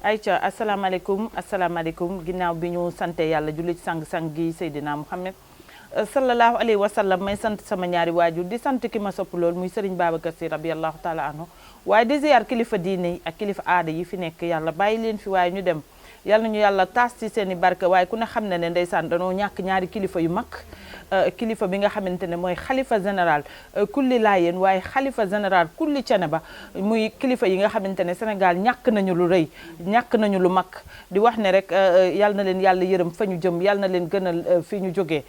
ayca asalaamaaleykum ginnaaw bi ñu sante yàlla julli ci sang-sang gi Seydina Muhammad sallallahu alayhi wa sallam may sant sama ñaari waajur di sant ki ma sopp lool muy Serigne Babacar Sy rabiyallahu taala anhu waaye di ziar kilifa diine ak kilifa aada yi fi nekk yàlla bàyyi leen fi waaye ñu dem yàlla nañu yàlla taas ci seen i barke waaye ku ne xam ne ne ndeysaan danoo ñàkk ñaari kilifa yu mag kilifa bi nga xamante ne mooy xalifa général kulli laayeen waaye xalifa général kulli Thiénaba muy kilifa yi nga xamante ne Sénégal ñàkk nañu lu rëy ñàkk nañu lu mag di wax ne rek yal na leen yàlla yërëm fa ñu jëm yal na leen gënal fi ñu jógee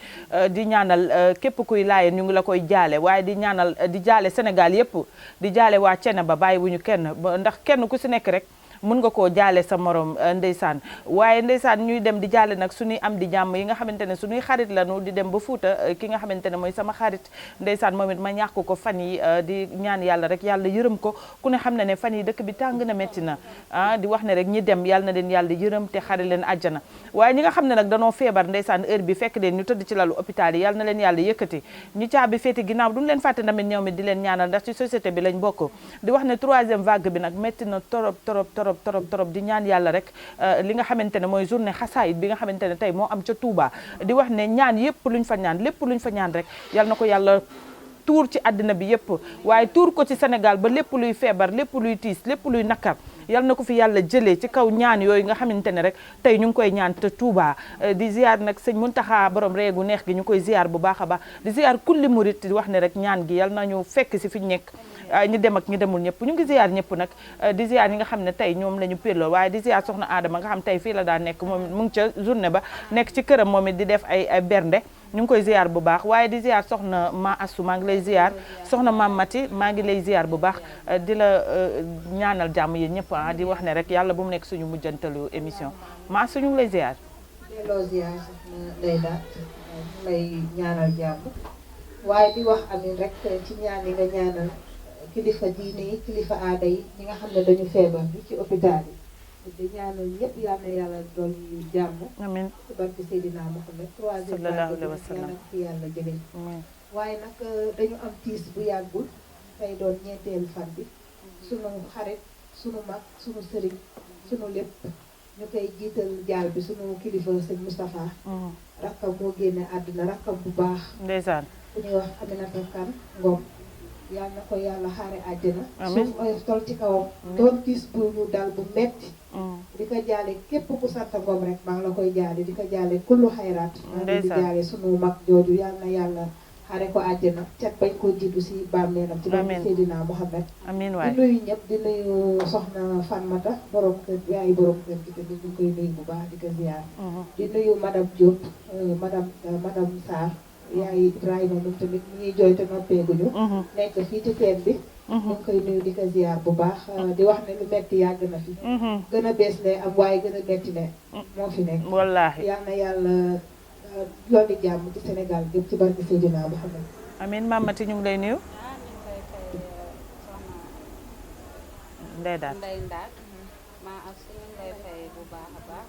di ñaanal képp kuy laayeen ñu ngi la koy jaale waaye di ñaanal di jaale Sénégal yépp di jaale waa Thiénaba bàyyi wu ñu kenn ndax kenn ku si nekk rek mën nga koo jaale sa morom ndeysaan waaye ndeysaan ñuy dem di jaale nag suñuy am di jàmm yi nga xamante ne suñuy xarit lañu di dem ba Fuuta ki nga xamante ne mooy sama xarit ndeysaan moom it ma ñàkk ko fan yi di ñaan yàlla rek yàlla yërëm ko ku ne xam ne ne fan yi dëkk bi tàng na metti na di wax ne rek ñi dem yàlla na leen yàlla yërëm te xare leen àjjana waaye ñi nga xam ne nag danoo feebar ndeysaan heure bi fekk leen ñu tëdd ci lalu hôpital yi yàlla na leen yàlla yëkkati ñu caabi féeti ginnaaw duñu leen fàtte tamit ñoom it di leen ñaanal ndax ci société bi lañ bokk di wax ne troisième vague bi nag metti na torop di ñaan yàlla rek li nga xamante ne mooy journée xasaayit bi nga xamante ne tey moo am ca Touba di wax ne ñaan yépp luñ fa ñaan lépp luñ fa ñaan rek yal na ko yàlla tuur ci àddina bi yépp waaye tuur ko ci Sénégal ba lépp luy feebar lépp luy tiis lépp luy nakar yal na ko fi yàlla jëlee ci kaw ñaan yooyu nga xamante ne rek tey ñu ngi koy ñaan te Touba di ziar nag sëñ Muntaxa borom reegu neex gi ñu koy ziar bu baax a baax di ziar kulli murit di wax ne rek ñaan gi yal nañu fekk si fi ñu nekk ñu dem ak ñu demul ñëpp ñu ngi ziar ñëpp nag di ziar ñi nga xam ne tey ñoom la ñu pelloo waaye di ziar soxna Adama nga xam tey fii la daa nekk moom mu ngi ca journée ba nekk ci këram moom it di def ay bernde ñu ngi koy ziar bu baax waaye di ziar soxna ma Assu maa ngi lay ziar soxna Mam Mati maa ngi lay ziar bu baax di la ñaanal jàmm yéen ñëpp di wax ne rek yàlla bu mu nekk suñu mujjantalu émission ma Assu ñu ngi lay ziar. delloo ziar soxna Ndeyda ñu lay ñaanal jàmm waaye di wax amin rek ci ñaan yi nga ñaanal kilifa diine yi kilifa aada yi ñi nga xam ne dañu feebar bi ci hôpital yi di ñaanal ñëpp yal na yàlla doon ñu jàmm amiin ci barke Seydina Muhammad troisième vague bi yàlla fi yàlla jëlee waaye nag dañu am tiis bu yàggul tey doon ñeenteelu fan bi sunu xarit sunu mag sunu sëriñ sunu lépp ñu koy jiital jaal bi sunu kilifa sëñ Moustapha rakkam moo génne àdduna rakkam bu baax ndeysaan ku ñuy wax Aminata Kan Ngom yal na ko yàlla xaare àjjana suuf oyof tol ci kawam doon tiis bu ñu dal bu metti di ko jaale képp ku sant Ngom rek maa ngi la koy jaale di ko jaale kullu xayraat maa ngi di jaale sunu mag jooju yal na yàlla xaare ko àjjana cat bañ ko jiitu si bàmmeelam ci barke Seydina Muhammad amiin waay di nuyu ñëpp di nuyu soxna Fatmata borom kër yaayu borom kër gi te di ñu koy nuyu bu baax di ko ziar di nuyu madame Diop madame Sarr yaay Ibrahima moom tamit mu ngi jooy te noppeeguñu nekk fii ci teen bi ñu ngi koy nuyu di ko ziar bu baax di wax ne lu metti yàgg na fi gën a bees ne am waaye gën a metti ne moo fi nekk wallaahi yal na yàlla loolu jàmm ci Sénégal gépp ci barke Seydina Muhammad amiin Mamati ñu ngi lay nuyu ndey daal maa ak suñu lay fay bu baax a baax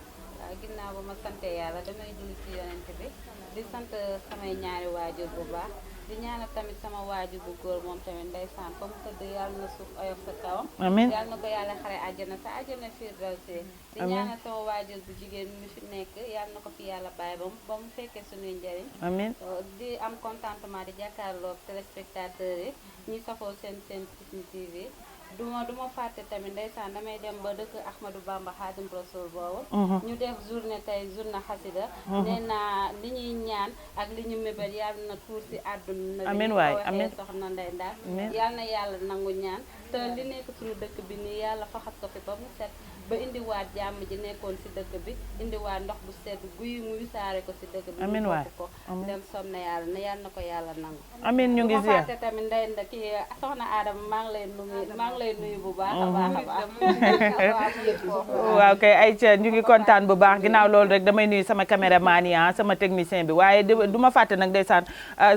ginnaaw ba ma sante yàlla damay julli ci yonent bi di sant samay ñaari waajur bu baax di ñaanal tamit sama waajur bu góor moom tamit ndeysaan comme tëdd yàlla na suuf oyof sa kawam amiin yàlla na ko yàlla xare àjjana sa àjjana firdawsi di ñaanal sama waajur bu jigéen mi fi nekk yàlla na ko fi yàlla bàyyi ba mu fekkee suñuy njëriñ amiin di am contentement di jàkkaarloog téléspectateurs yi ñi safoo seen Kifne TV duma fàtte tamit ndeysaan damay dem ba dëkk Ahmadou Bamba Khadim Rasoul boobu ñu def journée tey journée xasida nee naa li ñuy ñaan ak li ñu mébét yàlla na tuur si àdduna amiin waay amiin soxna Ndey Ndaak yàlla na yàlla nangu ñaan te li nekk suñu dëkk bi nii yàlla faxas ko fi ba mu set ba indiwaat jàmm ji nekkoon si dëkk bi indiwaat ndox bu sedd guy mu wisaare ko si dëkk bi amiin waay ko dem som na yàlla na yàlla na ko yàlla nangu amiin ñu ngi ziar fàtte tamit Ndey Ndaak kii soxna Adama maa ngi lay nuyu bu baax a baax a baax waaw kay Aïcha ñu ngi kontaan bu baax ginnaaw loolu rek damay nuyu sama caméraman yi sama technicien bi waaye du ma fàtte nag ndeysaan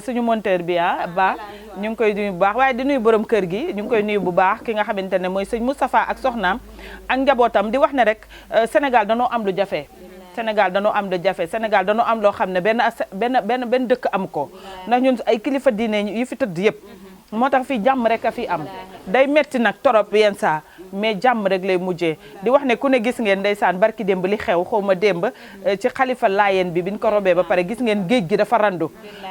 suñu monteur bi ba ñu ngi koy nuyu bu baax waaye di nuyu borom kër gi ñu ngi koy nuyu bu baax ki nga xamante ne mooy sëñ Moustapha ak soxnaam ak njabootam di wax ne rek Sénégal danoo am lu jafe Sénégal danoo am lu jafe Sénégal danoo am loo xam ne benn dëkk am ko ndax ñun ay kilifa diine yi fi tëdd yëpp moo tax fii jàmm rek a fi am day metti nag torop yenn saa mais jàmm rek lay mujjee di wax ne ku ne gis ngeen ndeysaan barki démb li xew xaw ma démb ci xalifa laayeen bi biñ ko robee ba pare gis ngeen géej gi dafa randu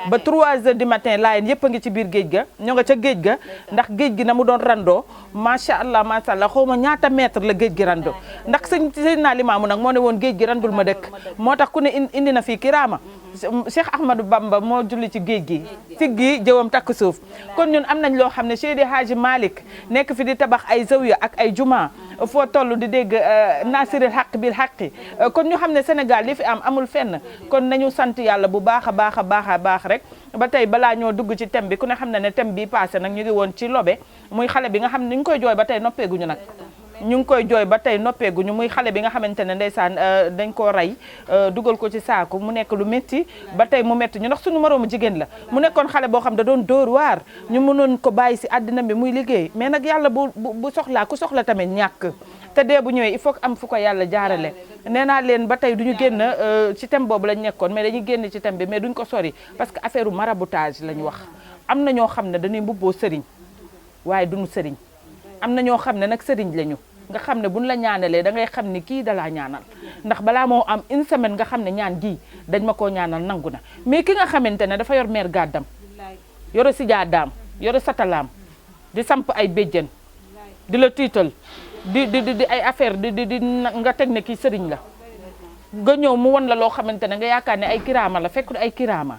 ba 3 heures du matin laayeen yëpp a ngi ci biir géej ga ñoo nga ca géej ga ndax géej gi na mu doon randoo macha allah xaw ma ñaata mètre la géej gi randoo ndax sëñ naa limaamu nag moo ne woon géej gi randul ma dëkk moo tax ku ne indi na fii kiraama Cheikh Ahmadou Bamba moo julli ci géej gi siggi jëwam takk suuf kon ñun am nañ loo xam ne Seydi Hadji Malick nekk fi di tabax ay zawiya ak ay juma foo toll di dégg nasiril xaq bil xaqi kon ñu xam ne Sénégal li fi am amul fenn kon nañu sant yàlla bu baax a baax a baax a baax rek ba tey balaa ñoo dugg ci thème bi ku ne xam ne thème bi passé nag ñu ngi woon ci lobe muy xale bi nga xam ne ñu ngi koy jooy ba tey noppeeguñu nag ñu ngi koy jooy ba tey noppeeguñu muy xale bi nga xamante ne ndeysaan dañ koo rey dugal ko ci saako mu nekk lu métti ba tey mu métti ñu ndax suñu moroomu jigéen la mu nekkoon xale boo xam da doon dóor waar ñu mënoon ko bàyyi si àddina bi muy liggéey mais nag yàlla bu soxlaa ku soxla tamit ñàkk te dee bu ñëwee il faut am fu ko yàlla jaarale nee naa leen ba tey duñu génn ci thème boobu lañ nekkoon mais dañuy génn ci thème bi mais duñ ko sori parce que affaire u maraboutage lañ wax am na ñoo xam ne dañuy mbubboo sëriñ waaye duñu sëriñ am na ñoo xam ne nag sëriñ lañu nga xam ne buñ la ñaanalee da ngay xam ni kii dalaa ñaanal ndax balaa moo am une semaine nga xam ne ñaan gii dañ ma koo ñaanal nangu na mais ki nga xamante ne dafa yor meer gàddam yoro si jaadaam yoro satalaam di samp ay béjjën di la tiital di ay affaire di nga teg ne kii sëriñ la nga ñëw mu won la loo xamante ne nga yaakaar ne ay kiraama la fekk ay kiraama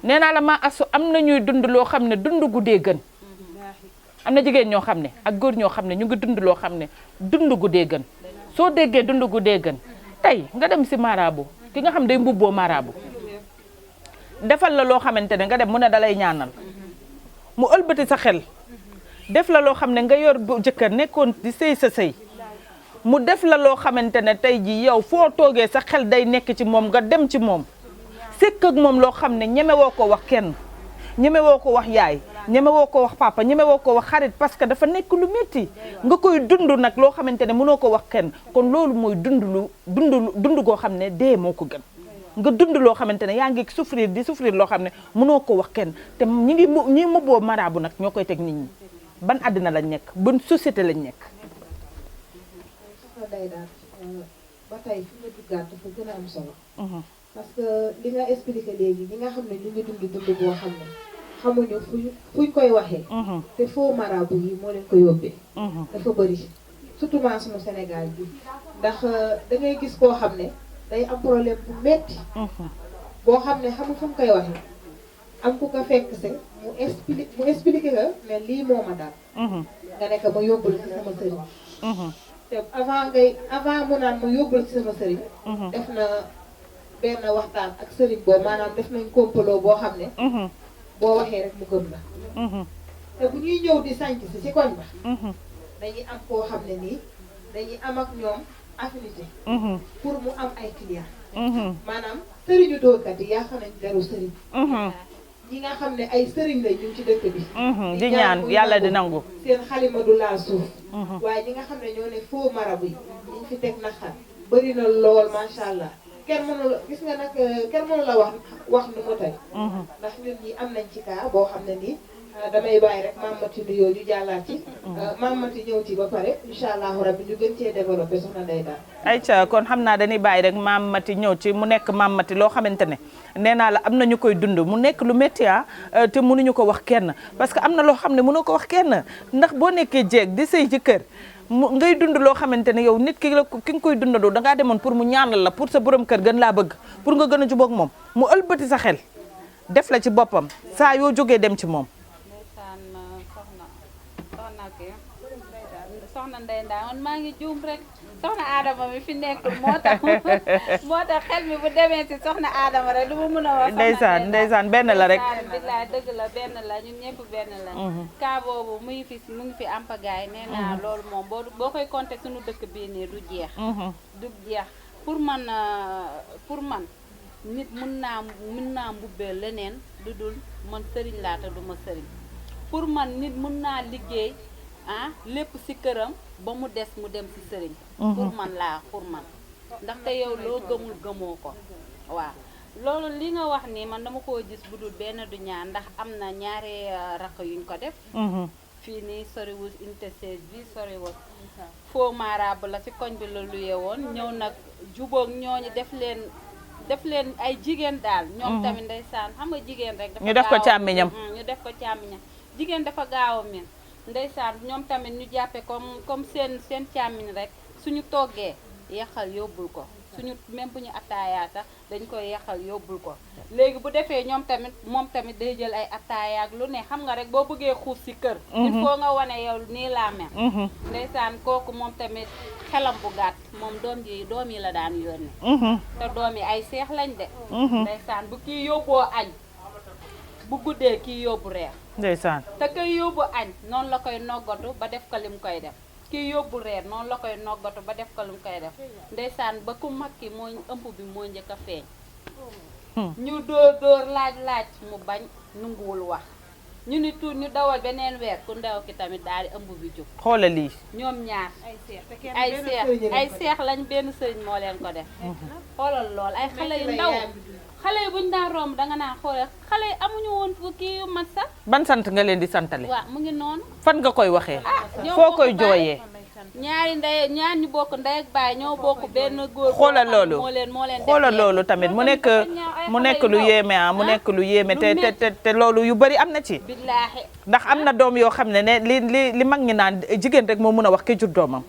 nee naa la maa asu am na ñuy dund loo xam ne dund gu dee gën am na jigéen ñoo xam ne ak góor ñoo xam ne ñu ngi dund loo xam ne dund gu dee gën soo déggee dund gu dee gën tey nga dem si marabu ki nga xam day mbubboo marabu defal la loo xamante ne nga dem mu ne dalay ñaanal mu ëlbati sa xel def la loo xam ne nga yor bu jëkkër nekkoon di sëy sa sëy mu def la loo xamante ne tey ji yow foo toogee sa xel day nekk ci moom nga dem ci moom sekk ak moom loo xam ne ñeme woo ko wax kenn ñeme woo ko wax yaay ñeme woo ko wax papa ñeme woo ko wax xarit parce que dafa nekk lu métti nga koy dund nag loo xamante ne mënoo ko wax kenn kon loolu mooy dund goo xam ne dee moo ko gën nga dund loo xamante ne yaa ngi souffrir di souffrir loo xam ne mënoo ko wax kenn te ñi mubboo maraabu nag ñoo koy teg nit ñi ban àddina lañ nekk ban société lañ nekk. day daal ba tey fi nga duggaat dafa gën a am solo. parce que li nga expliqué léegi ñi nga xam ne ñu ngi dund boo xam ne xamuñu fuñ koy waxee. te faux marabu yi moo leen ko yóbbee. dafa bëri surtout maa sunu Sénégal bi ndax da ngay gis koo xam ne day am problème bu metti boo xam ne xamul fu mu koy waxee am ku ko fekk se mu expliqué nga mais lii moo ma daal. nga nekk ma yóbbul ci sama sëriñ. te avant mu naan ma yóbbul ci sama sëriñ. def na benn waxtaan ak sëriñ boobu maanaam def nañ complot boo xam ne. boo waxee rek mu gëm la. te bu ñuy ñëw di sànc si ci koñ ba. dañuy am koo xam ne nii dañuy am ak ñoom affinité. pour mu am ay clients. maanaam sëriñu dóorkat yi yaa xam nañ deru sëriñ. ñi nga xam ne ay sëriñ lañ ñu ci dëkk bi. di ñaan yàlla di nangu. seen xalima du laal suuf. waaye ñi nga xam ne ñoo ne faux marabu yi ñu fi teg naxar bëri na lool macha allah. kenn mënu la gis nga nag kenn mënu la wax nu mu tey ndax ñun ñi am nañ ci cas boo xam ne nii damay bàyyi rek Mame Maty nuyoo ñu jàllaat ci Mame Maty ñëw ci ba pare incha allahu rabbi ñu gën cee développé soxna Ndeye daal ayca kon xam naa dañuy bàyyi rek Mame Maty ñëw ci mu nekk Mame Maty loo xamante ne nee naa la am na ñu koy dund mu nekk lu métti te mënuñu ko wax kenn parce que am na loo xam ne mënoo ko wax kenn ndax boo nekkee jeeg di sëy ci kër ngay dund loo xamante ne yow nit ki nga koy dundandoo dangaa demoon pour mu ñaanal la pour sa borom kër gën laa bëgg pour nga gën a jubóog moom mu ëlbati sa xel def la ci boppam saa yoo jógee dem ci moom. soxna Ndeye Ndaa man maa ngi juum rek soxna Adama mi fi nekk moo tax xel mi bu demee ci soxna Adama rek du ma mën a wax. ndeysaan benn la rek. billaay dëgg la benn la ñun ñëpp benn la. cas boobu mu ngi fi ampagaay nee naa loolu moom boo koy compter suñu dëkk bii nii du jeex. du jeex pour man nit mun naa mbubbee leneen lu dul man sëriñ laa te du ma sëriñ pour man nit mun naa liggéey. lépp ci këram ba mu des mu dem ci sëriñ pour man ndaxte yow loo gëmul gëmoo ko waaw loolu li nga wax ni man dama koo gis bu dul benn du ñaar ndax am na ñaari rakk yuñ ko def fii nii soriwul unité 16 bi soriwul faux marabout la ci koñ bi la luye woon ñëw nag jubóog ñooñu def leen ay jigéen daal ñoom tamit ndeysaan xam nga jigéen rek dafa ñu def ko càmmiñam ñu def ko càmmiñam jigéen dafa gaaw a min ndeysaan ñoom tamit ñu jàppe comme seen càmmiñ rek suñu toggee yàqal yóbbul ko suñu même bu ñu attaayaa sax dañ koy yàqal yóbbul ko léegi bu defee moom tamit day jël ay attaaya ak lu ne xam nga rek boo bëggee xuus ci kër il faut nga wane yow nii laa mel ndeysaan kooku moom tamit xelam bu gàtt moom doom yi la daan yónni te doom yi ay seex lañ de ndeysaan bu kii yóbboo añ bu guddee kii yóbbu reer ndeysaan te kay yóbbu añ noonu la koy noggatu ba def ko lim koy def kii yóbbu reer noonu la koy noggatu ba def ko lim koy def ndeysaan ba ku mag ki moo ëmb bi moo njëkk a feeñ ñu dóor laaj mu bañ nunguwul wax ñu ni tuut ñu dawal beneen weer ku ndaw ki tamit daal di ëmb bi jóg xoolal lii ñoom ñaar ay seex lañ benn sëriñ moo leen ko def xoolal lool ay xale yu ndaw xale yi buñu daan romb danga naan xoolal xale yi amuñu woon fu kii yu mat sax ban sant nga leen di santale waaw mu ngi noonu fan nga koy waxee foo koy jooyee ñaar ñu bokk ndey ak baay ñoo bokk benn góor xoolal loolu moo leen xoolal loolu tamit mu nekk lu yéeme mu nekk lu yéeme te loolu yu bari am na ci billaahi ndax am na doom yoo xam ne li mag ñi naan jigéen rek moo mun a wax ke jur doomam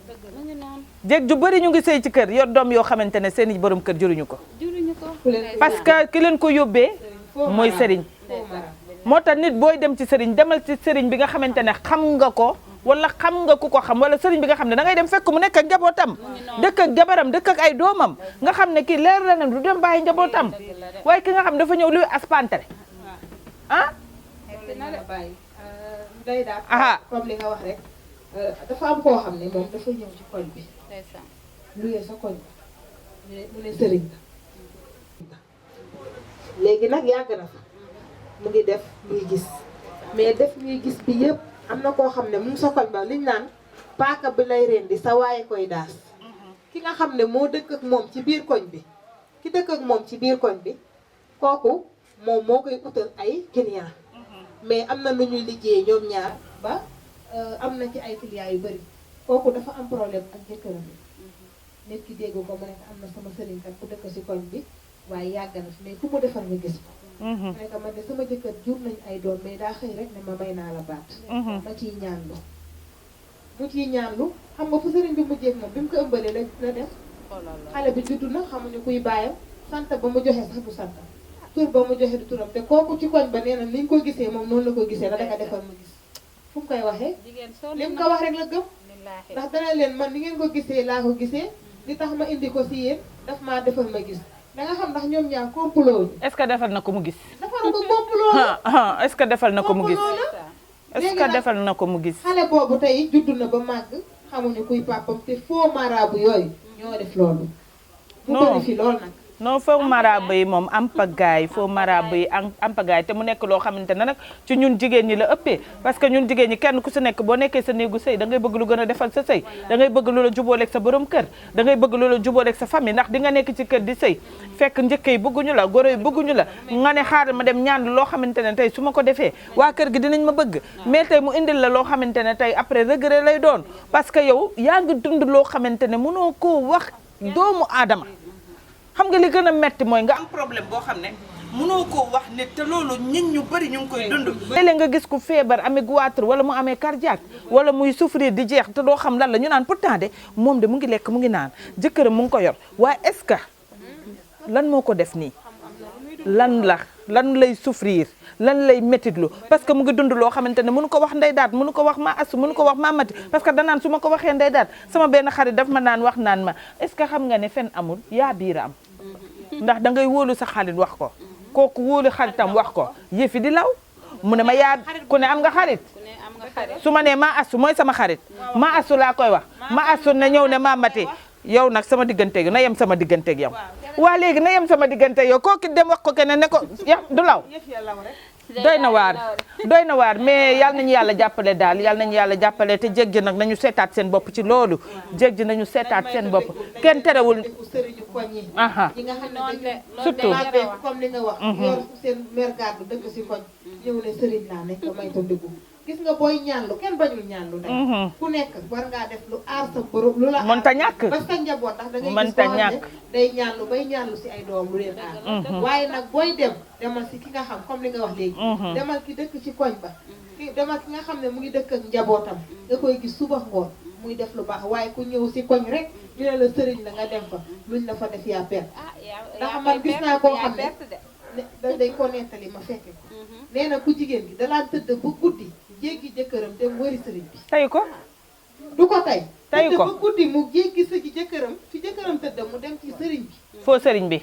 jéeg ju bari ñu ngi sëy ci kër yor doom yoo xamante ne seeni borom kër juruñu ko parce que ki leen ko yóbbee mooy sëriñ moo tax nit booy dem ci sëriñ demal ci sëriñ bi nga xamante ne xam nga ko wala xam nga ku ko xam wala sëriñ bi nga xam ne da ngay dem fekk mu nekk ak njabootam dëkk ak jabaram dëkk ak ay doomam nga xam ne kii leer la ne du dem bàyyi njabootam waaye ki nga xam dafa ñëw luy aspantere day daal comme li nga wax rek dafa am koo xam ne moom dafa ñëw ci koñ bi luyee sa koñ bi mu ne sëriñ la léegi nag yàgg na fa mu ngi def ñuy gis mais def ñuy gis bi yëpp am na koo xam ne mu ngi sa koñ ba liñ naan paaka bi lay rendi sa waaye koy daas ki nga xam ne moo dëkk ak moom ci biir koñ bi ki dëkk ak moom ci biir koñ bi kooku moom moo koy utal ay client mais am na nu ñuy liggéey ñoom ñaar ba am na ci ay clients yu bari kooku dafa am problème ak jëkkëram nit ki dégg ko mu nekk am na sama sëriñkat ku dëkk ci koñ bi waaye yàgg na fi mais ku mu defar nga gis ko mu nekk man de sama jëkkër jur nañ ay doom mais daa xëy rek ne ma may naa la baat ma ciy ñaanlu mu ciy ñaanlu xam nga fu sëriñ bi mujjee moom bi mu ko ëmbalee la def xale bi juddu na xamuñu kuy bàyyam sant ba mu joxe sax du sant tur ba mu joxe du turam te kooku ci koñ ba nee na ni ñu ko gisee moom noonu la ko gisee la daka defar mu gis fu mu koy waxee li mu ko wax rek la gëm ndax dana leen man ni ngeen ko gisee laa ko gisee li tax ma indi ko si yéen daf maa defal ma gis da nga xam ndax ñoom ñaar complot est-ce que defal na ko mu gis defal ko complot est-ce que defal na ko mu gis est-ce que defal na ko mu gis xale boobu tey juddu na ba màgg xamuñu kuy papam te faux marabout yooyu ñoo def loolu mu bëri fi lool nag non faux marabout yi moom am pagaay faux marabout yi am pagaay te mu nekk loo xamante ne nag ci ñun jigéen ñi la ëppee parce que ñun jigéen ñi kenn ku si nekk boo nekkee sa néegu sëy da ngay bëgg lu gën a defal sa sëy da ngay bëgg lu la jubóoleeg sa borom kër da ngay bëgg lu la jubóoleeg sa famille ndax di nga nekk ci kër di sëy fekk njëkk yi bëgguñu la goro yi bëgguñu la nga ne xaaral ma dem ñaan loo xamante ne tey su ma ko defee waa kër gi dinañ ma bëgg mais tey mu indil la loo xamante ne tey après regret lay doon parce que yow yaa ngi dund loo xamante ne mënoo koo wax doomu aadama xam nga li gën a metti mooy nga am problème boo xam ne mënoo koo wax nit te loolu nit ñu bëri ñu ngi koy dund léeg-léeg nga gis ku feebar amee goitre wala mu amee cardiaque wala muy souffrir di jeex te doo xam lan la ñu naan pourtant de moom de mu ngi lekk mu ngi naan jëkkëram mu ngi ko yor waaye est-ce que lan moo ko def nii lan lay souffrir lan lay métitlu parce que mu ngi dund loo xamante ne mënu ko wax ndey daat mënu ko wax ma asu mënu ko wax ma mati parce que danaan su ma ko waxee ndey daat sama benn xarit daf ma naan wax naan ma est-ce que xam nga ne fen amul yaa biir am ndax da ngay wóolu sa xarit wax ko kooku wóolu xaritam wax ko yëfi di law mu ne ma yaa ku ne am nga xarit su ma nee ma asu mooy sama xarit ma asu laa koy wax ma asu na ñëw ne ma mati yow nag sama digganteeg na yem sama digganteeg yow waa léegi na yem sama digganteeg yow kooku dem wax ko keneen ne ko du law doy na waar mais yal nañu yàlla jàppale daal yal nañu yàlla jàppale te jéggi nag nañu seetaat seen bopp ci loolu jéggi nañu seetaat seen bopp kenn terewul sëriñu koñ yi nga xam ne surtout comme li nga wax yor seen mergaat bu dëkk si koñ ñëw ne sëriñ laa nañ ko may ta dugg gis nga booy ñaanlu kenn bañul ñaanlu de ku nekk war ngaa def lu aar sa borom lu la mënta ñàkk ba sa njaboot ndax da ngay gis mënta koo xam ñàkk ne day ñaanlu bay ñaanlu si ay doom lu leen aar waaye nag booy demal si ki nga xam comme li nga wax léegi demal ki dëkk ci koñ ba demal ki nga xam ne mu ngi dëkk ak njabootam nga koy gis suba ngoon muy def lu baax waaye ku ñëw si koñ rek ñu ne la sëriñ la nga dem fa luñ la fa def yaa perte ndax man gis naa koo xam ne dañ ko nettali ma fekke ko nee na ku jigéen gi dalaan tëdd bu guddi jéggi jëkkëram dem wëri sëriñ bi tey ko du ko tey tey ko ba guddi mu jéggi sa jëkkëram fi jëkkëram tëdd mu dem ci sëriñ bi foo sëriñ bi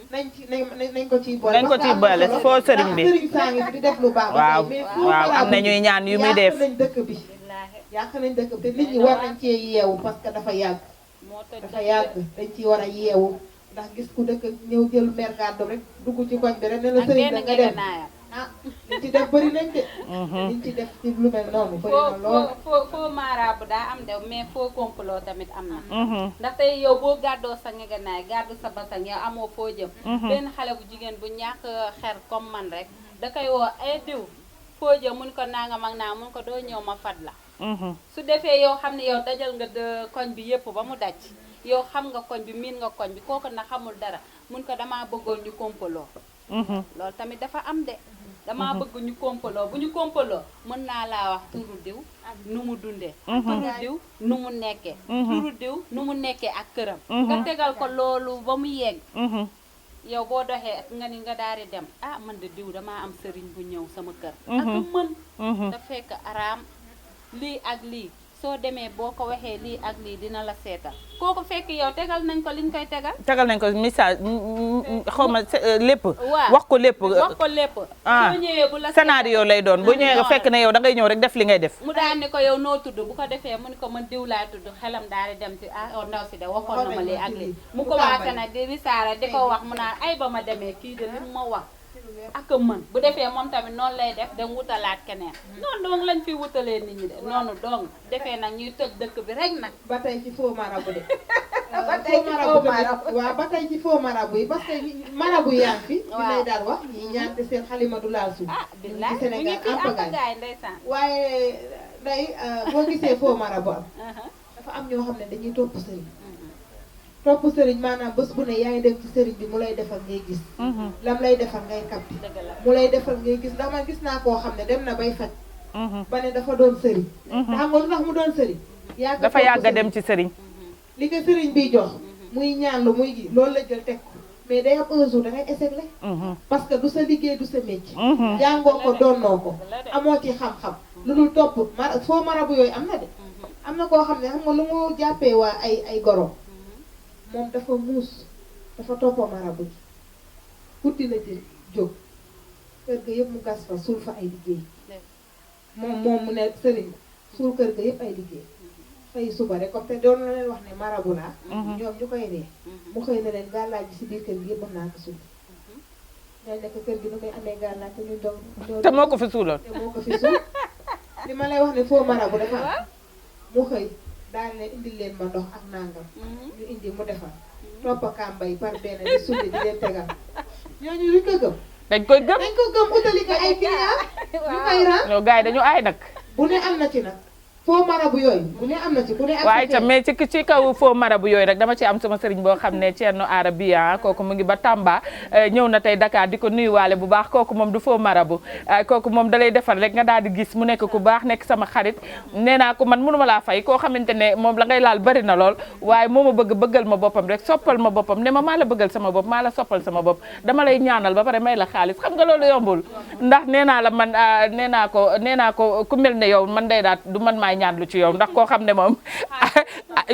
nañ ko ciy boole nañ ko ciy boole foo sëriñ bi sëriñ saa ngi fi di def lu baax waaw waaw am na ñuy ñaan yu muy def yàq nañ dëkk bi yàq nañ dëkk bi te nit ñi war nañ cee yeewu parce que dafa yàgg dañ ci war a yeewu ndax gis ku dëkk ñëw jël mer gàddu rek dugg ci koñ bi rek ne la sëriñ la nga dem liñ ci def bëri nañ de liñ ci def ci lu mel noonu bëri na lool foo maaraabu daa am de mais foo complot tamit am na ndax tey yow boo gàddoo sa ngegenaay gàddu sa basang yow amoo foo jëm benn xale bu jigéen bu ñàkk xer comme man rek da koy woo ay diw foo jëm mun ko nangam ak naa mun ko doo ñëw ma fat la su defee yow xam ne yow dajal nga koñ bi yëpp ba mu daj yow xam nga koñ bi miin nga koñ bi kooku na xamul dara mun ko damaa bëggoon ñu kompaloo loolu tamit dafa am de damaa bëgg ñu kompaloo bu ñu kompaloo mën naa laa wax turu diw nu mu dundee turu diw nu mu nekkee turu diw nu mu nekkee ak këram nga tegal ko loolu ba mu yegg yow boo doxee nga ni nga daal di dem man de diw damaa am sëriñ bu ñëw sama kër ak mën da fekk araam lii ak lii soo demee boo ko waxee lii ak lii dina la seetal kooku fekk yow tegal nañ ko liñ koy tegal nañ ko message xaw ma lépp waaw wax ko lépp soo ñëwee bu la scénario lay doon bu ñëwee fekk ne yow da ngay ñëw rek def li ngay def mu daal ni ko yow noo tudd bu ko defee mu ni ko man diw laa tudd xelam daal di dem ci ndaw si de waxoon na ma lii ak lii mu commencé nag di risaara di ko wax mu naan ay ba ma demee kii de li ma wax ak mën bu defee moom tamit noonu lay def dem wutalaat keneen noonu dong lañ fiy wutalee nit ñi de noonu dong defee nag ñuy tëj dëkk bi rek nag ba tey ci faux marabout de waaw ba tey ci faux marabout yi parce que marabout yaa ngi fi di lay daal wax ñi ñaante seen xalima du laal suuf billaay ci Sénégal ampagaay ndeysaan waaye day boo gisee faux marabout am dafa am ñoo xam ne dañuy topp sëriñ topp sëriñ maanaam bés bu ne yaa ngi dem ci sëriñ bi mu lay defal ngay gis lam lay defal ngay kapti mu lay defal ngay gis ndax man gis naa koo xam ne dem na bay faj ba ne dafa doon sëriñ te xam nga lu tax mu doon sëriñ dafa yàgg a dem ci sëriñ li ko sëriñ biy jox muy ñaan lu muy gi loolu la jël teg ko mais day am un jour da ngay échec parce que du sa liggéey du sa métier jàngoo ko doonnoo ko amoo ci xam-xam lu dul topp foo marabu yooyu am na de am na koo xam ne xam nga lu mu jàppee waa ay goro moom dafa muus dafa toppoo marabu ji guddi la jël jóg kër ga yëpp mu gas fa suul fa ay liggéey moom mu ne sëriñ suul kër ga yëpp ay liggéey xëy suba rek comme te doon na leen wax ne marabu laa ñoom ñu koy ree mu xëy na leen gàllaaj ji si biir kër gi yëpp mën naa ko suul ñooy nekk kër gi nu muy amee gàllaaj te ñu doon te moo ko fi suuloon te moo ko fi suul li ma lay wax ne foo marabu dafa am mu xëy daal leen indil leen ma ndox ak nangam ñu indi mu defar toppa kàmbay par benn di sulli di leen tegal ñooñu luñ ko gëm dañ koy gëm utali ko ay client ñu koy ran ñoo gars yi dañu aay nag bu ne am na ci nag faux marabu yooyu bu ne am na ci bu ne waaye itam mais ci kaw faux marabu yooyu rek dama ci am sama sëriñ boo xam ne Thierno Arabia kooku mu ngi ba Tamba ñëw na tey Dakar di ko nuyuwaale bu baax kooku moom du faux marabu kooku moom dalay defal rek nga daal di gis mu nekk ku baax nekk sama xarit nee naa ko man mënuma laa fay koo xamante ne moom la ngay laal bari na lool waaye moo ma bëggal ma boppam rek soppal ma boppam ne ma maa la bëggal sama bopp maa la soppal sama bopp dama lay ñaanal ba pare may la xaalis xam nga loolu yombul ndax nee naa la man nee naa ko ku mel ne yow man day daat du man maay ñaan lu ci yow ndax koo xam ne moom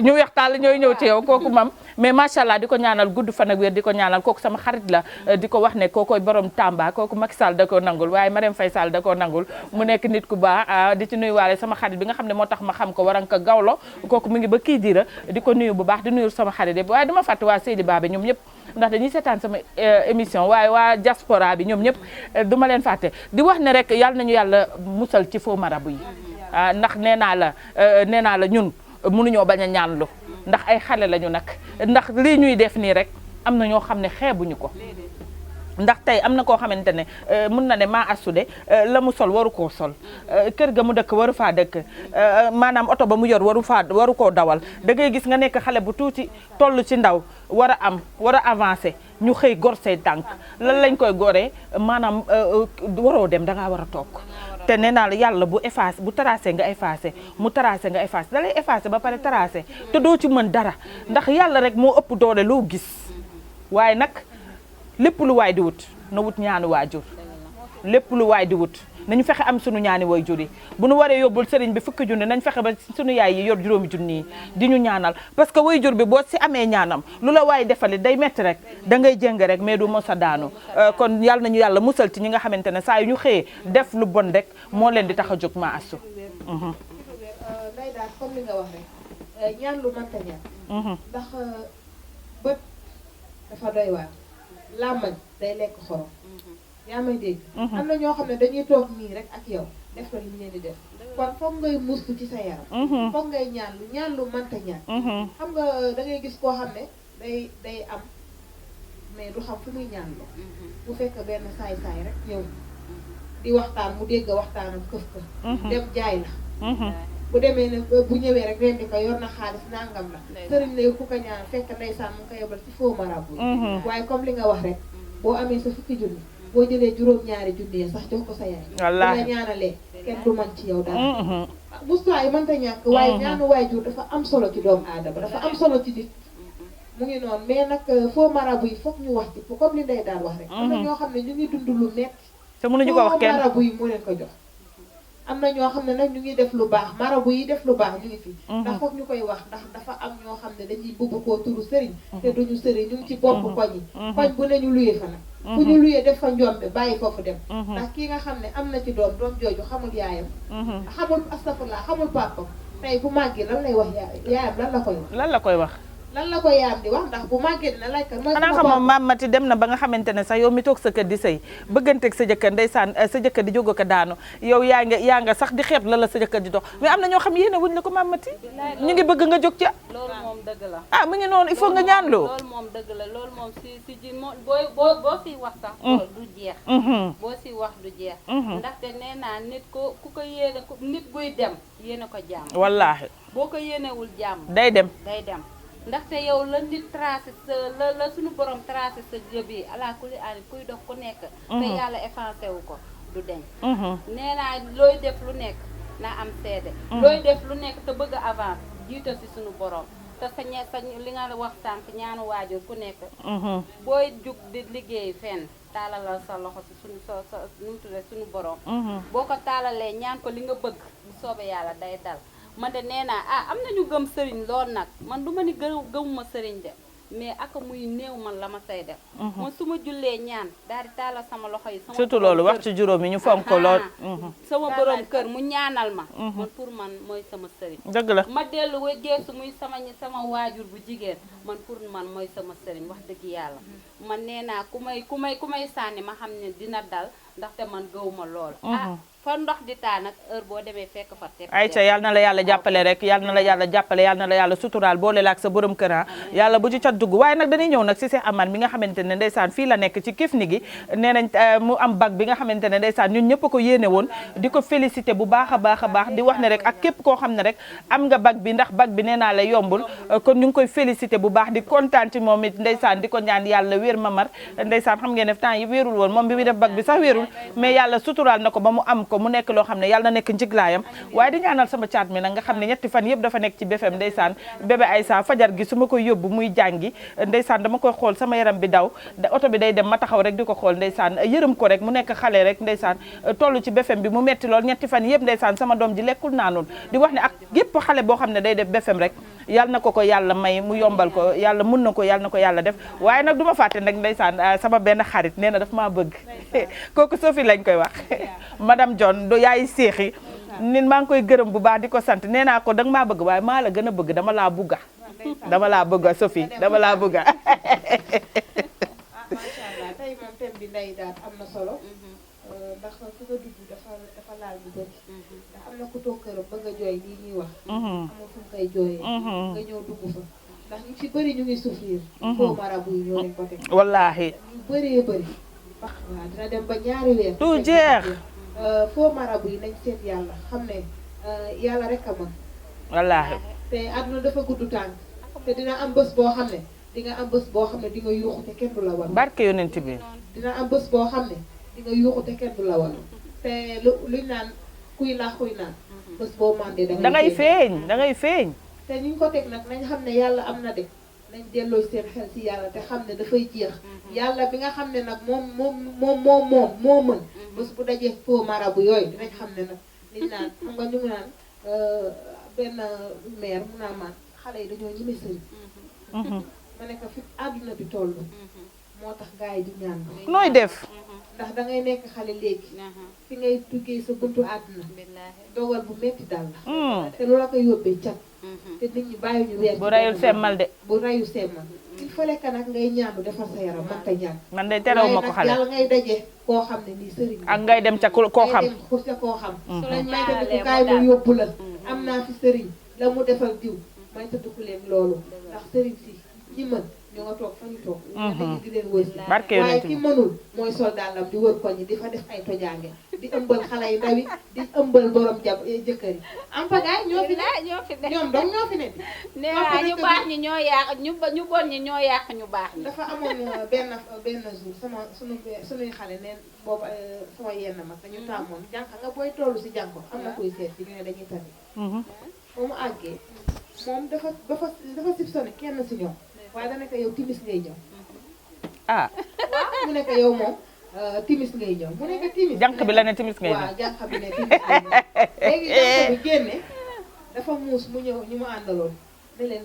ñu weextaal ñooy ñëw ci yow kooku moom mais macha allah di ko ñaanal gudd fan ak wér di ko ñaanal kooku sama xarit la di ko wax ne kookoy borom Tamba kooku Macky Sall da koo nangul waaye Marème Faye Sall da koo nangul mu nekk nit ku baax di ci nuyuwaale sama xarit bi nga xam ne moo tax ma xam ko waranka gawlo kooku mu ngi ba kii diira di ko nuyu bu baax di nuyu sama xarit yëpp waaye dama fàtte waa Seydi Babé ñoom ñëpp ndax dañuy seetaan sama émission waaye waa diaspora bi ñoom ñëpp du ma leen fàtte di wax ne rek yàlla nañu yàlla musal ci faux marabu yi ndax nee naa la ñun mënuñoo bañ a ñaanlu ndax ay xale lañu nag ndax lii ñuy def nii rek am na ñoo xam ne xeebuñu ko ndax tey am na koo xamante ne mun na ne maa assude la mu sol waru koo sol kër ga mu dëkk waru faa dëkk maanaam oto ba mu yor waru koo dawal da ngay gis nga nekk xale bu tuuti toll ci ndaw war a am war a avancer ñu xëy gor say tànk lan lañ koy goree maanaam waroo dem da ngaa war a toog te nee naa la yàlla bu effacé bu tracé nga effacé mu tracé nga effacé da lay effacé ba pare tracé te doo ci mën dara ndax yàlla rek moo ëpp doole loo gis waaye nag lépp lu waay di wut na wut ñaanu waajur lépp lu waay di wut nañu fexe am sunu ñaani waajur yi bu nu waree yóbbul sëriñ bi fukki junni nañ fexe ba sunu yaay yi yor juróomi junni yi di ñu ñaanal parce que waajur bi boo si amee ñaanam lu la waay defali day metti rek da ngay jëng rek mais du mos a daanu kon yàlla nañu yàlla musal ci ñi nga xamante ne saa yu ñu xëyee def lu bon rek moo leen di tax a jóg maa asu nday daal comme li nga wax rek ñaan lu mënta ñaan ndax bët dafa doy waar làmmañ day lekk xorom yaa may dégg am na ñoo xam ne dañuy toog nii rek ak yow def ko li ñu leen di def kon foog ngay muslu ci sa yaram foog ngay ñaan lu mënta ñaan xam nga da ngay gis koo xam ne day am mais du xam fu muy ñaan lo bu fekk benn saay-saay rek ñëw di waxtaan mu dégg waxtaanam këf ka dem jaay la bu demee ne bu ñëwee rek rendi ko yor na xaalis nangam la sëriñ la ku ko ñaan fekk ndeysaan mu ngi ko yebal ci faux marabout waaye comme li nga wax rek boo amee sa fukki junni boo jëlee juróom-ñaari junni sax jox ko sa yaay wallaahi nga ñaanalee kenn du man ci yow dara mustuwaay yi mënta ñàkk waaye ñaanu waajur dafa am solo ci doomu aadama dafa am solo ci nit mu ngi noonu mais nag faux marabout yi foog ñu wax ci comme li Ndeye daan wax rek am na ñoo xam ne ñu ngi dund lu metti te mënuñu ko wax kenn faux marabout yi moo leen ko jox am na ñoo xam ne nag ñu ngi def lu baax marabu yi def lu baax ñu ngi fi ndax foog ñu koy wax ndax dafa am ñoo xam ne dañuy bëgg koo turu sëriñ te duñu sëriñ ñu ngi ci bopp koñ yi koñ bu ne ñu luyee fa nag bu ñu luyee def fa njombe bàyyi foofu dem ndax kii nga xam ne am na ci doom jooju xamul yaayam xamul astafurlaa xamul papam tey bu màggee lan lay wax yaayam lan la koy wax lan la koy wax lan la ko yaam di wax ndax bu màggee dina lay kan mooy xanaa xamoo maam Mati dem na ba nga xamante ne sax yow mi toog sa kër di sëy bëgganteeg sa jëkkër ndeysaan sa jëkkër di jóg ko daanu yow yaa nga sax di xeeb la sa jëkkër di dox mais am na ñoo xam yéene wuñ la ko maam Mati ñu ngi bëgg nga jóg ca loolu moom dëgg la ah mu ngi noonu il faut nga ñaan loo loolu moom dëgg la loolu moom si ji boo si wax sax du jeex boo si wax du jeex ndaxte nee naa nit ku ko yéene nit guy dem yéene ko jàmm wallaahi boo ko yéenewul jàmm day dem ndaxte yow la nit tracé sa la suñu borom tracé sa jëb yi ala kuli aani kuy dox ku nekk te yàlla effacé wu ko du deñ nee naa looy def lu nekk na am seede looy def lu nekk te bëgg a avance jiital si suñu borom te sa li nga wax sànq ñaanu waajur ku nekk booy jug di liggéey fenn taalalal sa loxo si suñu sa nu mu tuddee suñu borom boo ko taalalee ñaan ko li nga bëgg bu soobee yàlla day dal man de nee naa am nañu gëm sëriñ lool nag man du ma ni gëmuma sëriñ de mais ak muy néew man la ma say def man su ma jullee ñaan daal di taalal sama loxo yi surtout loolu waxtu juróom yi ñu fonk ko lool sama borom kër mu ñaanal ma man pour man mooy sama sëriñ dëgg la ma dellu geesu muy sama waajur bu jigéen man pour man mooy sama sëriñ wax dëgg yàlla man nee naa ku may sànni ma xam ne dina dal ndaxte man gëwuma lool fa ndox di taa nag heure boo demee fekk fa teg ayca yal na la yàlla jàppale rek yal na la yàlla jàppale yal na la yàlla suturaal boole la ak sa borom kër yàlla bu ci cat dugg waaye nag dañuy ñëw nag si Cheikh Amane mi nga xamante ne ndeysaan fii la nekk ci Kifne gi nee nañ mu am bac bi nga xamante ne ndeysaan ñun ñëpp ko yéene woon di ko félicité bu baax a baax di wax ne rek ak képp koo xam ne rek am nga bac bi ndax bac bi nee naa la yombul kon ñu ngi koy félicité bu baax di kontaan ci moom it ndeysaan di ko ñaan yàlla wér mamar ndeysaan xam ngeen ne temps yi wéerul woon moom bi muy def bac bi sax wéerul mais yàlla suturaal na ko ba mu am ko mu nekk loo xam ne yàlla na nekk njiglaayam waaye di ñaanal sama caat mi nag nga xam ne ñetti fan yëpp dafa nekk ci BFM ndeysaan bébé Aïssa fajar gi su ma koy yóbbu muy jàngi ndeysaan dama koy xool sama yaram bi daw oto bi day dem ma taxaw rek di ko xool ndeysaan yërëm ko rek mu nekk xale rek ndeysaan toll ci BFM bi mu metti lool ñetti fan yëpp ndeysaan sama doom ji lekkul naanul di wax ne ak yëpp xale boo xam ne day def BFM rek yàlla na ko yàlla may mu yombal ko yàlla mun na ko yàlla na ko yàlla def waaye nag du ma fàtte nag ndeysaan sama benn xarit nee na daf maa bëgg kooku Sophie lañ koy wax madame John do yaay seexi nit maa ngi koy gërëm bu baax di ko sant nee naa ko danga maa bëgg waaye maa la gën a bëgg dama laa bugga Sophie dama laa bëgga macha allah tey moom thème bi Ndeye daal am na solo ndax fi nga dugg dafa laal bu bëri ndax am na ku toog këram bëgg a jooy lii ñuy wax amul fu mu koy jooyee nga ñëw dugg fa ndax ñu ci bëri ñu ngi souffrir faux marabout yi ñoo leen ko teg wallaahi ñu bëree bëri waaw dina dem ba ñaari weer. du jeex. faux marabout yi nañ seet yàlla xam ne yàlla rek a mën. wallaahi. te àdduna dafa gudd tànk te dina am bés boo xam ne di nga am bés boo xam ne di nga yuuxu te kenn du la war. barke yonent bi. dina am bés boo xam ne di nga yuuxu te kenn du la war te luñ naan kuy laax kuy naan bés boo mandé da ngay feeñ da ngay feeñ. te ñu ngi ko teg nag nañ xam ne yàlla am na de nañ delloo seen xel ci yàlla te xam ne dafay jeex yàlla bi nga xam ne nag moo mën bés bu dajee faux marabout yooyu dinañ xam ne nag liñ naan xam nga ñu ngi naan benn maire mun naa maan xale yi dañoo ñime sëriñ ma ne ko fi àdduna bi toll moo tax gars yi di ñaan nooy def. ndax da ngay nekk xale léegi fi ngay tuggee sa buntu àdduna dogal bu metti dal la te lu la ko yóbbee cat te nit ñi bàyyi ñu weer bu rayul semmal de. bu rayu semmal il fallait que nag ngay ñaanu defar sa yaram man ta ñaan man de terew ma ko xale. yàlla ngay daje koo xam ne nii sëriñ ak ngay dem ca koo xam. ngay dem ca koo xam dañ may tëdd ku kaay mu yóbbu la am naa fi sëriñ la mu defal diw may tëdd ku leen loolu ndax sëriñ si ñi mën ñoo nga toog fa ñu toog dañu di leen wër si waaye ki mënul mooy soldaalam di wër koñ yi di fa def ay tojaange di ëmbal xale yu ndaw yi di ëmbal borom jëkkër yi am pagaay ñoo fi ne ñoom dong ñoo fi ne nee naa ñu baax ñi ñoo yàq ñu bon ñi ñoo yàq ñu baax ñi dafa amoon benn jour suñuy xale neen boobu sama yenn mag dañu tàmmoon jànq nga booy tollu si jànko am na koy seet si ñu ne dañuy tani ba mu àggee moom dafa sib sone kenn si ñoom waaye da nekk yow timis ngay ñëw ah waaw mu nekk yow moom timis ngay ñëw mu nekk timis jànq bi la ne timis ngay ñëw waaw jànq bi ne timis ngay ñëw léegi jànq bi génne dafa muus mu ñëw ñu mu àndaloon ne leen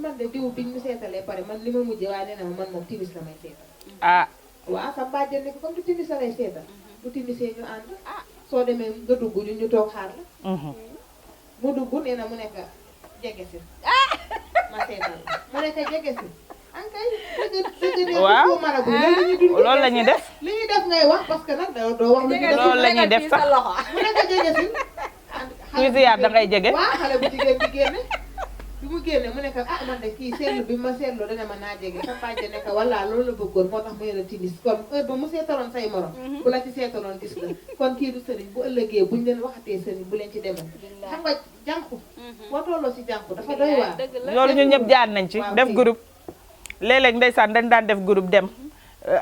man de diw biñ mu seetalee pare man li ma mujjee waaye nee na ma man moom timis la may seetal ah waaw sa mbàjjen ne ko comme du timis la lay seetal bu timisee ñu ànd soo demee nga dugg ñu toog xaar la mu dugg nee na mu nekk jege si ma seetal mu nekk jege si ankay dëgg waaw loolu la ñuy def li ñuy def ngay wax parce que nag doo wax lu ñu def loolu la ñuy def sax mu nekk jege si kuy ziyaar da ngay jege waaw xale bu jigéen bi génne bi mu génne mu nekk man de kii seetlu bi ma seetlu dana ma naa jege sa pàjje nekk walla loolu la bëggoon moo tax mu yore timis kon heure ba mu seetaloon say morom bu la ci seetaloon gis la kon kii du sëriñ bu ëllëgee buñ leen waxatee sëriñ bu leen ci demee xam nga jànku boo tolloo si jànku dafa doy waar loolu ñun ñëpp jaar nañ ci def groupe léeg-léeg ndeysaan dañ daan def groupe dem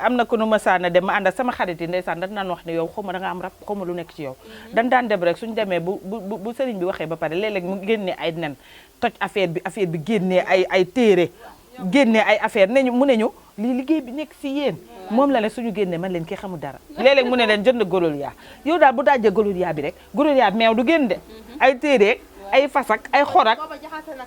am na ku nu mësaan a dem ma ànd ak sama xarit yi ndeysaan dañ naan wax ne yow xaw ma da nga am rab xaw ma lu nekk ci yow dañ daan dem rek suñu demee bu sëriñ bi waxee ba pare léeg-léeg mu génnee ay nen toj affaire bi génnee ay téere génnee ay affaire ne ñu mu ne ñu lii liggéey bi nekk si yéen moom la ne suñu génnee man leen kii xamul dara léeg-léeg mu ne leen jënd golol yaa yow daal bu daajee golol yaa bi rek golol yaa meew du génn de ay téere ay fasak ay xorak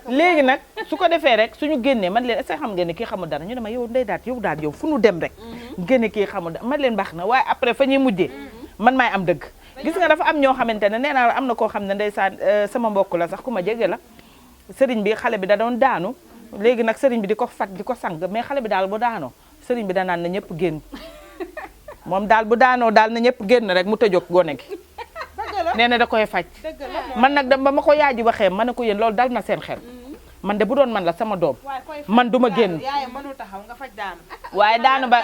léegi nag su ko defee rek suñu génnee man leen est-ce que xam ngeen ne kii xamul dara ñu ne ma yow ndey daat yow fu nu dem rek génne kii xamul dara man leen baax na waaye après fa ñuy mujjee man maay am dëgg gis nga dafa am ñoo xamante ne nee naa am na koo xam ne ndeysaan sama mbokk la sax ku ma jege la sëriñ bi xale bi da doon daanu léegi nag sëriñ bi di ko faj di ko sang mais xale bi daal bu daanoo sëriñ bi danaan na ñëpp génn moom daal bu daanoo daal na ñëpp génn rek mu tëjoog gone gi nee na da koy faj man nag ba ma ko yaaji waxee ma ne ko yéen loolu dal na seen xel man de bu doon man la sama doom man duma génn waaye daanu ba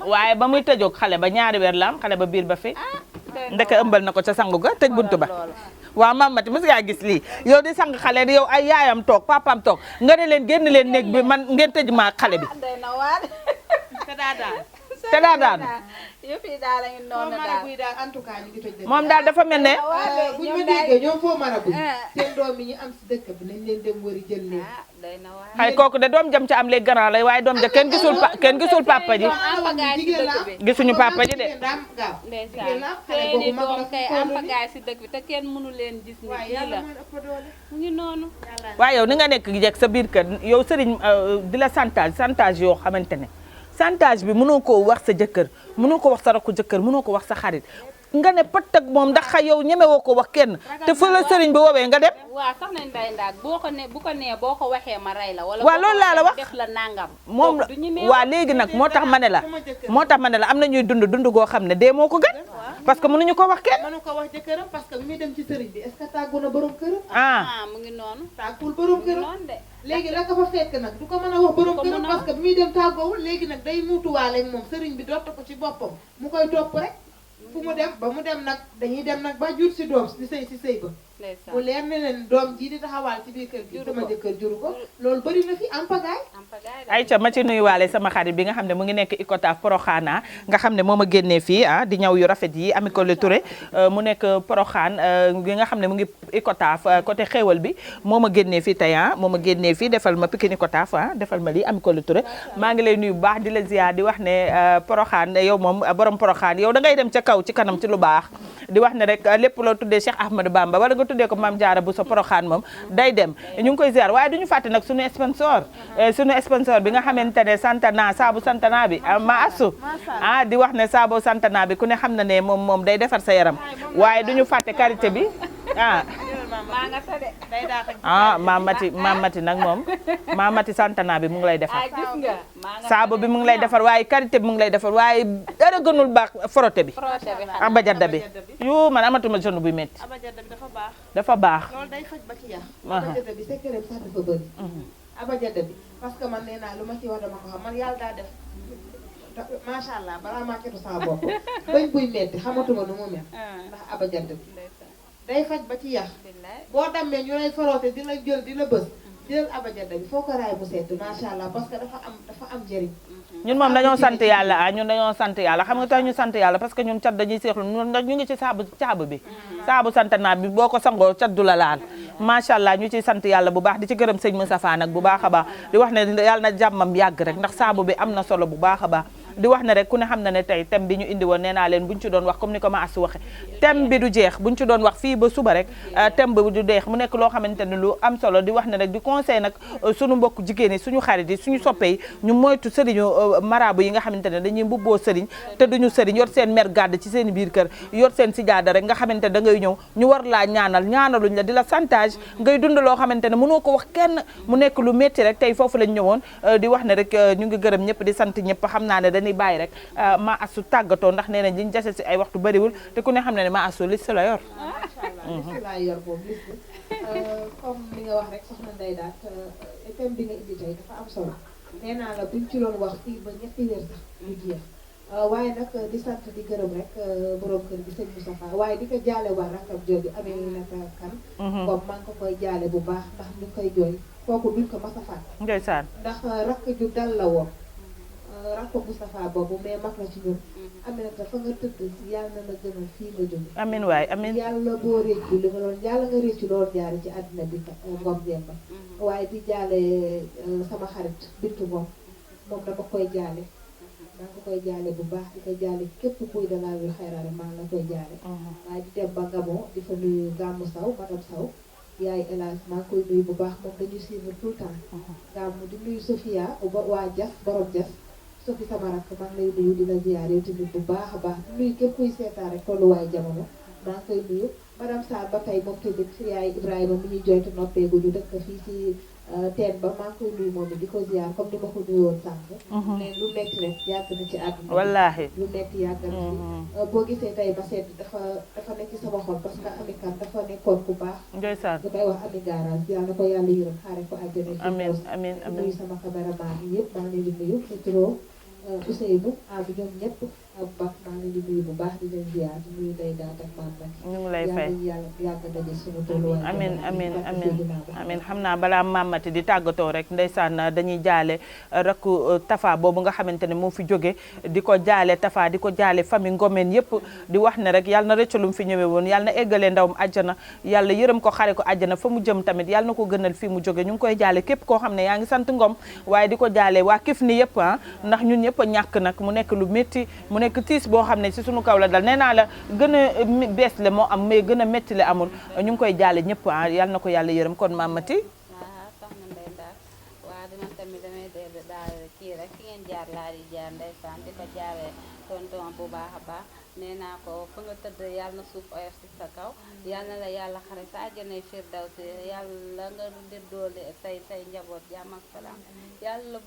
waaye ba muy tëjoog xale ba ñaari weer la am xale ba biir ba fi ndeke ëmbal na ko ca sangu ga tëj buntu ba waaw mamati mos ngaa gis lii yow di sang xale yow ay yaayam toog papaam toog nga ne leen génn leen néeg bi man ngeen tëj ma xale bi te daa daanu yëpp yi daal la ñu noonu daal en tout cas ñu ngi tëj moom daal dafa mel ne bu ñu ma déggee ñoom foo marabu seen doom yi ñu am si dëkk bi nañ leen dem wëri jël leen xay kooku de doom jam ca am léegi grand lay waaye doom ja kenn gisul papa ji gisuñu papa ji de ndeysaan seeni doom kay am pagaay si dëkk bi te kenn mënu leen gis ni kii la mu ngi noonu waaye yow ni nga nekk jekk sa biir kër yow sëriñ di la chantage yoo xamante ne chantage bi mënoo koo wax sa jëkkër mënoo ko wax sa rakku jëkkër mënoo ko wax sa xarit nga ne pat ak moom ndax xa yow ñemewoo ko wax kenn te fu la sëriñ bi woowee nga dem waaw sax nañ day ndaag boo ko waxee ma rey la wala waaw loolu laa la wax def la nangam moom la waaw léegi nag moo tax ma ne la am na ñuy dund goo xam ne dee moo ko gën parce que mënuñu ko wax kenn. mënu ko wax jëkkëram parce que bi muy dem ci sëriñ bi est-ce que tàggu na borom këram. mu ngi noonu. tàggul borom këram noonu de. léegi la ko fa fekk nag du ko mën a wax borom ko këram mën a parce que bi muy dem tàggoowul léegi nag day muutuwaale ak moom sëriñ bi doot ko ci boppam mu koy topp rek fu mu dem ba mu dem nag dañuy dem nag ba jur si doom di sëy si sëy ba mu leer ne leen doom jii di taxawaal ci biir kër gi sama jëkkër juru ko loolu bëri na fi am pagaay Aïcha ma ci nuyuwaale sama xarit bi nga xam ne mu ngi nekk Icotaf Porokhane nga xam ne moo ma génnee fii di ñaw yu rafet yi Ami Collé Touré mu nekk Porokhane bi nga xam ne mu ngi Icotaf côté xéewal bi moo ma génnee fii tey moo ma génnee fii defal ma Pikine Icotaf defal ma lii Ami Collé Touré maa ngi lay nuyu bu baax di la ziar di wax ne Porokhane yow moom borom Porokhane yow da ngay dem ca kaw ci kanam ci lu baax di wax ne rek lépp loo tuddee Cheikh Ahmadou Bamba wala nga tuddee ko Mame Diarra Bousso Porokhane moom day dem ñu ngi koy ziar waaye duñu fàtte nag suñu sponsor bi nga xamante ne santana saabu santana bi ma asu di wax ne saabu santana bi ku ne xam na ne moom day defar sa yaram waaye duñu fàtte karité bi Mamati nag moom Mamati santana bi mu ngi lay defar saabu bi mu ngi lay defar waaye karité bi mu ngi lay defar waaye dara gënul baax foroté bi abajadda bi yu man amatuma jeune buy metti dafa baax loolu day faj ba ci yàq abajadda bi secret sax dafa bëri abajadda bi parce que man nee naa lu ma ci wax dama ko xam man yàlla daa def macha allah balaa maa ketu sama bopp bañ buy metti xamatuma nu mu mel ndax abajadda bi day faj ba ci yàq boo dammee ñu lay foroote di la jël di la bës jël abajadda bi foo ko raay mu sedd macha allah parce que dafa am njëriñ ñun moom dañoo sant yàlla ñun dañoo sant yàlla xam nga tax ñu sant yàlla parce que ñun cat dañuy seexlu ñun nag ñu ngi ci saabu bi saabu santana bi boo ko sangoo cat du la laal macha allah ñu ciy sant yàlla bu baax di ci gërëm sëñ Moustapha nag bu baax a baax di wax ne yàlla na jàmmam yàgg rek ndax saabu bi am na solo bu baax a baax di wax ne rek ku ne xam na ne tey thème bi ñu indi woon nee naa leen buñ ci doon wax comme ni ko ma asu waxe thème bi du jeex buñ ci doon wax fii ba suba rek thème bi du jeex mu nekk loo xamante ne lu am solo di wax ne rek di conseil nag suñu mbokk jigéen yi suñu xarit yi suñu soppe yi ñu moytu sëriñu marabu yi nga xamante ne dañuy mbubboo sëriñ te duñu sëriñ yor seen mer gàdd ci seen biir kër yor seen sijaada rek nga xamante ne da ngay ñëw ñu war laa ñaanaluñ la di la chantage ngay dund loo xamante ne mënoo ko wax kenn mu nekk lu métti rek tey foofu lañ ñëwoon di wax ne rek ñu ngi gërëm ñëpp di sant ñëpp xam naa ne dañuy bàyyi rek ma asu tàggatoo ndax nee nañ liñ jase si ay waxtu bariwul te ku ne xam ne ne ma asu liste la yor macha allah liste laa yor boobu liste comme li nga wax rek soxna Ndeye Daat thème bi nga indi tey dafa am solo nee naa la buñ ci doon wax fii ba ñetti weer sax du jeex waaye nag di sant di gërëm rek borom kër gi sëñ Moustapha waaye di ko jaale waa rakkam jooju amee naka kan comme maa ngi ko koy jaale bu baax ndax ñu ngi koy jooy kooku duñ ko mas a fàtte ndeysaan ndax rakk ju dal la woon rakk Moustapha boobu mais mag la ci ñun Aminata fa nga tëdd yàlla na la gënal fii nga jóge amin waay amin yàlla boo réccu li nga doon yàlla nga réccu loolu jaari ci àddina bi ngom jemba waaye di jaale sama xarit Bintu moom dama koy jaale maa ngi koy jaale bu baax di ko jaale képp kuy dalaa wi xayraare maa ngi la koy jaale waaye di dem ba Gabon di fa nuyu Gammu Saw madame Saw yaay Elage maa ngi koy nuyu bu baax moom dañuy suivre tout le temps Gammu di nuyu Sophia waa Dias borom Dias Sophie sama rakk maa ngi lay nuyu di la ziar yow tamit bu baax a baax di nuyu képp kuy seetaan rek tolluwaay jamono maa ngi koy nuyu madame Sarr ba tey moom tamit yaay Ibrahima mi ñuy joytu noppeegu ñu dëkk fii ci teen ba maa ngi koy nuyu moom di ko ziar comme ni ma ko nuyoon sànq mais lu metti rek yàgg na ci àdduna wallaahi lu metti yàgg na ci boo gisee tey ba seet dafa nekk ci sama xol parce que Ami Kane dafa nekkoon ku baax ndeysaan da koy wax Ami Garage yàlla na ko yàlla yërëm xaare ko àjjana amiin amiin amiin nuyu sama caméraman yi yëpp maa ngi leen di nuyu Petro Ousseynou Abou ñoom ñëpp ak Bak maa ngi leen di nuyu bu baax di leen ziar di nuyu Ndeye Daat ak maam nag ñu ngi lay fay yàlla yàgg daje suñu tolluwaay amin amin amin amin xam naa balaa mamati di tàggatoo rek ndeysaan dañuy jaale rakku Tafa boobu nga xamante ne moo fi jóge di ko jaale Tafa di ko jaale famille Ngomeen yëpp di wax ne rek yàlla na rëccalum fi ñëwee woon yàlla na eggalee ndawam àjjana yàlla yërëm ko xare ko àjjana fa mu jëm tamit yàlla na ko gënal fii mu jóge ñu ngi koy jaale képp koo xam ne yaa ngi sant Ngom waaye di ko jaale waa kif ni yëpp ndax ñun ñëpp a ñàkk nag mu nekk lu métti mu nekk tiis boo xam ne si suñu kaw la dal nee naa la gën a bees le moo am mais gën a métti le amul ñu ngi koy jaale ñëpp yàlla na ko yàlla yërëm kon mamati soxna Ndeye Daat waaw dina tamit damay dellu daal kii rek fi ngeen jaar laa di jaar ndeysaan di ko jaare tonton bu baax a baax nee naa ko fa nga tëdd yàlla na suuf oyof si sa kaw yàlla na la yàlla xare sa àjjanay firdawsi yàlla nga di doole say njaboot jàmm ak salaam yàlla